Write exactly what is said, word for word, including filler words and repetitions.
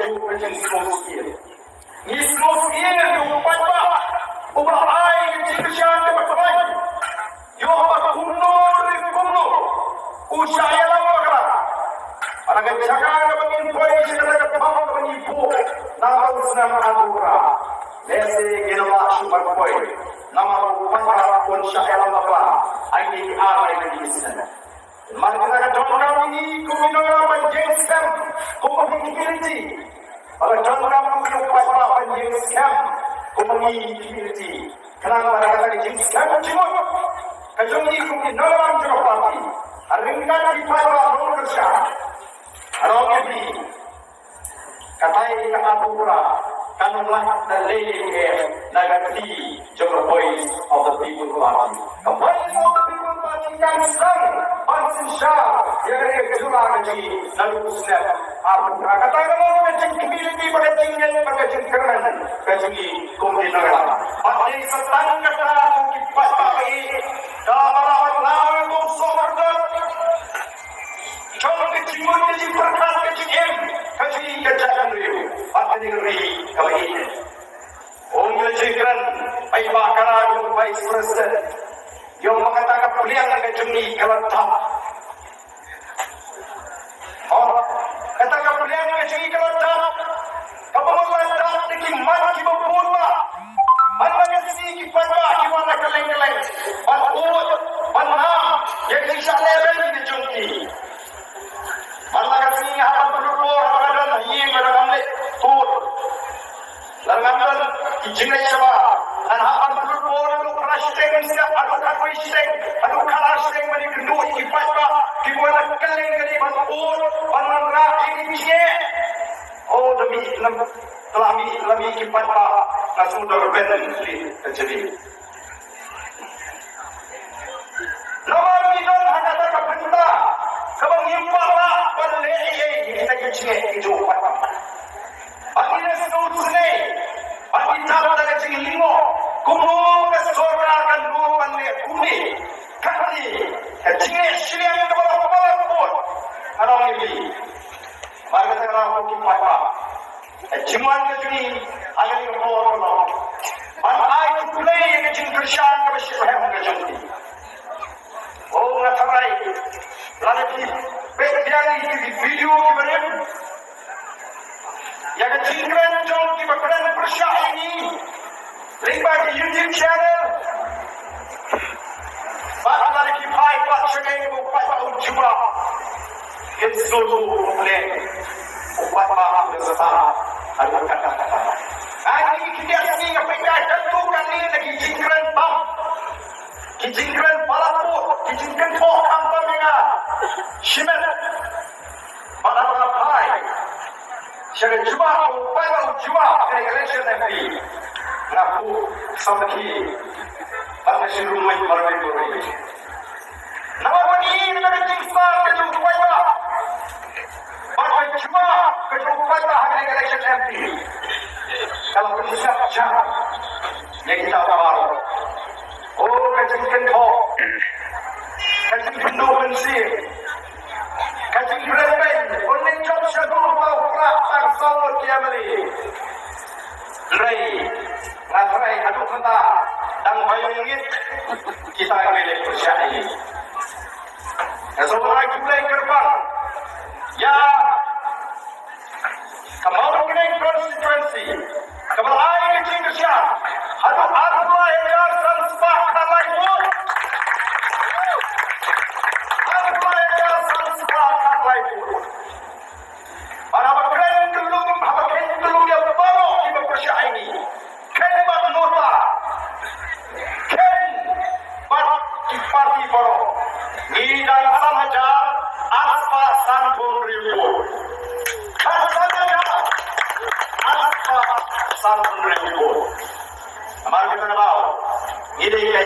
Ka jingsngewsih. Ngi sngewsih ïa u paidbah uba ai ka jingkyrshan kaba khlaiñ. Ïoh ba kumno re kumno u shah ïalam bakla. Bad ha ka jaka kaba ngin poi sha kata ka thong kaba ngi buh na ka snem arphew phra, lehse ngin lah shuh ban poi namar u paidbah un shah ïalam bakla ha kine ki ar lai ki snem. Namar kata ka donkam ïa ngi kum ki nongïalam ban ïeng skhem kum ki community. Bad ka donkam ïa u paidbah ban ïeng skhem kum ki community. Khnang ba kata ka jingskhem jingmut ka jong ngi kum ki nongïalam jong ka party, ha ryngkat ki paidbah ruh kyrshan. Nga ong ïa phi, katai ka arphew phra kan ym lah da leh ïa ka na ka kti jong ka Voice of the People Party. Ka Voice of the People Party kan sdang ban synshar ïa ka jylla ka jong ngi naduh u snem arphew phra. Kata ka long ka jingkmie lynti bad ka jingngeit bad ka jingkyrmen ka jong ngi kum ki nongïalam. Bad dei sa tang kata, ko ki paidbah ba ïeit, kaba la wan law ïa u soh kordor jong ka jingmut ka jingpyrkhat ka jingim ka jong ngi ka jaitbynriew bad kane ka ri kaba ïeit. Ong ïa la jingkren paidbah Kara jong u Vice President, ïa ba kata ka pliang ka jong ngi ka la dap. Oh, kata ka pliang ka jong ngi ka la dap. Kaba mut la dap da ki mat kiba bun bah. Man la ka sngi ki paidbah ki wan na kylleng kylleng ban ud, ban nam ïa ka jingshah lehbeiñ ka jong ki. Man la ka sngi nga hap ban pynlut por haba nga don ha ïing, lada ngam leit tuid, lada ngam don ki jingleit shabar, ngan hap ban pynlut por haduh phra shiteng mynstep, haduh khatwei shiteng, haduh khatar shiteng ban ïakynduh ïa ki paidbah kiba wan na kylleng kane ban ud, ban wanrah ïa ki jingeh. Oh, da mih, da la mih, da la mih ki paidbah, nga sngewdon rben ïa ka jingeh. Namar ngi don ha kata ka bynta kaba ngim pat lah ban leh ei ei ïa kita ki jingeh ki jong u paidbah. Ba ngi la sngewsynei, ba ngi dap da ka jinglyngngoh kumno ka sorkar kan ym ban leh kumne. Kane ka jingeh shiliang kaba la palat bud. Nga ong ïa phi, namar kata nga ong, ko ki paidbah, ka jingwan ka jong ngi ha kane ka por ka long ban ai khublei ïa ka jingkyrshan kaba shitrhem ka jong phi. Oh, nga tharai lada phi peit biang ïa ki video kiba rim, ïa ka jingkren jong kiba kren pyrshah ïa ngi lyngba ki YouTube channel, bad lada ki phai pat sha ngi, u paidbah u jubab, kin sngewthuh kumne u paidbah u da sah haduh katta katta. Ngi ki khyndiat sngi nga peit kai katto katne na ki jingkren bam, ki jingkren ba la pud, ki jingkynthoh khamtam ïa nga shimet. Bad haba nga phai sha ka jubab, u paidbah u jubab ha ka election M P, nga buh samrkhie bad nga shu rung mait marwei marwei. Namar ba ngi ïohi ba ka jingstad ka jong u paidbah bad ka jubab ka jong u paidbah ha ka election M P ka la pynsngap jar ïa kita baroh. Oh, ka jingkynthoh, ka jingkynduh mynsiem, ka jingkren beiñ, un nym jop shaduh uta u prah tang saw ngut ki M L A. Hynrei nga tharai haduh mynta dang ba ïoh ngit kita kiba leh pyrshah ïa ngi. Nga sngewbha ai khublei kyrpang ïa ka Mawryngkneng constituency kaba la ai ka jingkyrshan haduh arphew lai hajar san spah khatlai vote. Arphew lai hajar san spah khatlai vote. Bad haba kren kyllum, haba kren kyllum ïa baroh kiba pyrshah ïa ngi, kren bad nota, kren bad ki party baroh, ngi dang san hajar ar spah sanphew hynriew vote. Dang san hajar ar spah sanphew hynriew vote. Namar kata ka daw ngi dei ka